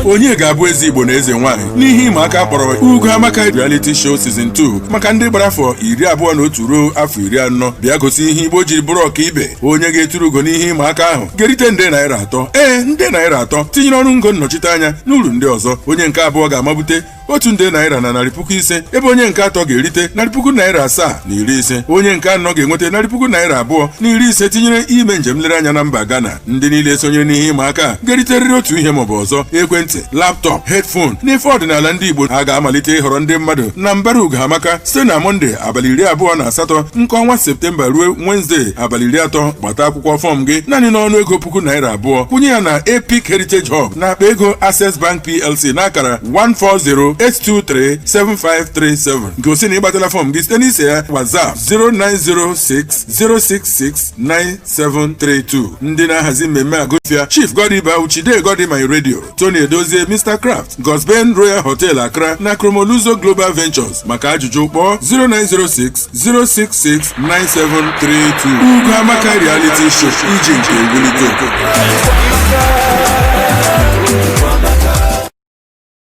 Onye ga-abụ eze Igbo na eze nwaanyị n'ihe ịma aka kpọrọ Ugo Amaka Reality Show Season 2 maka ndị gbara afọ 21 ruo afọ 40? Bịa gosi ihe Igbo jiri bụrụ ọkaibe. Onye ga-eturu ugo n'ihe ịma aka ahụ ga-erite nde naira 3, ee, nde naira 3, tinyere ọrụ ngo nnọchite anya n'uru ndị ọzọ. Onye nke abụọ ga-amabute 1 nde naira na 100,000, ebe onye nke atọ ga-erite 750,000. Onye nke anọ ga-enweta 250,000, tinyere ime njem nlereanya na mba Ghana. Ndị niile sonyere n'ihe ịma aka ga-eriterịrị otu ihe maọbụ ọzọ: ekwentị, laptop, headphone n'ife ọdịnala ndị Igbo. A ga-amalite ịhọrọ ndị mmadụ na mbara Ugo Amaka site na Mọnde abalị 28 nke ọnwa Septemba ruo Wenezdee abalị 30. Gbata akwụkwọ fọm gị naanị n'ọnụ ego ₦2,000, kwụnye ya na Epic Heritage Hub na akpa ego Access Bank PLC n'akara 1408237537. Gosi na ịgbatala fọm gị site n'ise ya WhatsApp 09060669732. Ndị na-ahazi mmemme agụfịa: Chief Godiba Uchide Godi, My Radio, Tony Edozie, Mr Craft, Gosben Royal Hotel Accra na Chromoluzo Global Ventures. Maka ajụjụ, kpọọ 0906 066 9732. Ugo Amaka Reality Show, iji nke wulite obodo.